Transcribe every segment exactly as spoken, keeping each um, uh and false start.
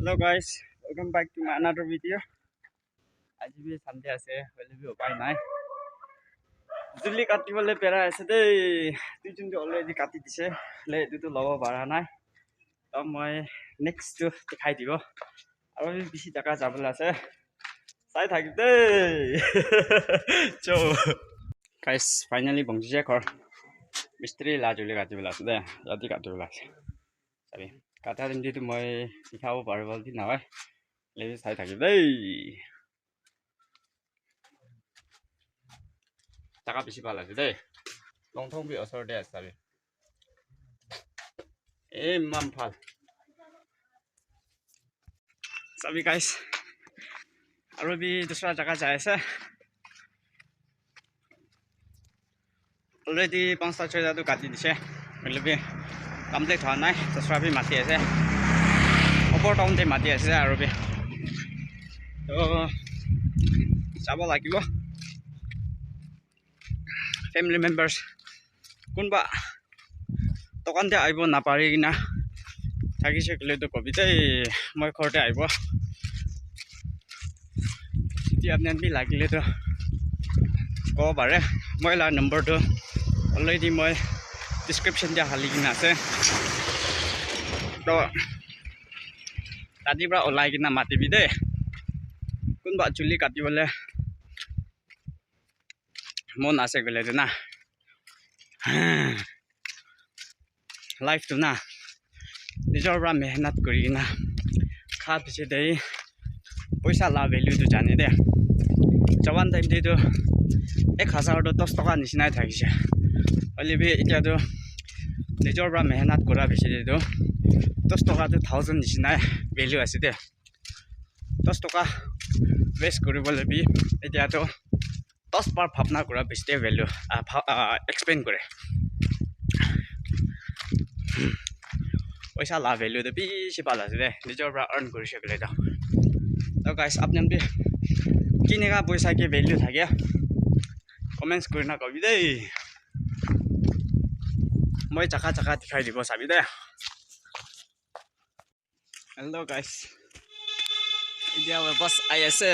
Hello guys, welcome back to my another video. Aji bi Sunday ase, hoile bi upai nai. Juli kati bole pera ase de. Duijun tu already kati dise. Le etu tu lobo para nai. To moi next tu dikhai dibo. Aro bi bishi jaga jabole ase. Sai thaki de. Cho. Guys, finally pahunchi je ghor. Mistri la juli kati bole ase de. Yate kati bole ase. Sabi, kata time te tu moi dikhabo paribo ki nahoi. Lebi sai thaki de. Jaga bishi bhal ase de. Longthong bi osor te ase sabi. Eman bhal. Sabi guys. Aro bi dusra jaga jai ase. Already panchta choita tu kati dise. Hoile bi complete howa nai. Dusra bi mati ase. Upper town te mati ase aro bi. To jabo lagibo. Family members kunba dukan te ahibo napari kena thakise koile tu kobi de, moi ghor te ahibo. Jodi apni khan bi lagile tu kobo pare. Moi la number tu already moi description te hali kena ase. To tati para olai kena matibi de. Kunba chuli kati bole mon ase koile tu na. Life tu na, nijor para mehnat kuri kena kha piche de poisa la value tu jane de. Jawan time te tu ek hazar tu dos toka nisina thakise. Hoile bi etia tu nijor para mehnat kura piche de tu dos toka tu thousand nisina value ase de. Dos toka waste kuri bole bi etia tu dos bar bhabna kura bishi te value, ah, bha-, ah, expend kore. Poisa la value tu bishi bhal ase de, nijor para earn kuri se koile tu. To guys, apni khan bi kineka poisa ke value thake, comments kuri na kobi de. Moi jaga jaga dikhai dibo sabi de. Hello guys. Etia wapas ahi ase.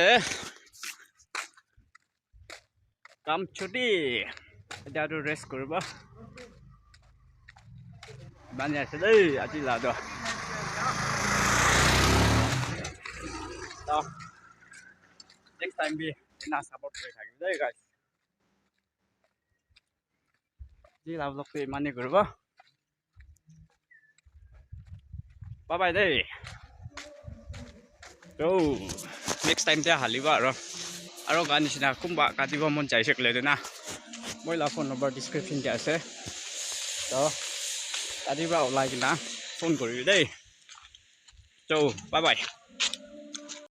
Kam chuti. Etia tu rest kuribo. Bani ase dei, aji la do. To, next time bi ena support kuri thakibo dei guys. Aji la vlog tu imane kuribo. Bye bye dei. To, next time te halibo aro. Aro ga nishina kunba katibo mon jaise koile tu na, moi la phone number description te ase. To, tati para olai kena phone kuribi dei. To, bye bye.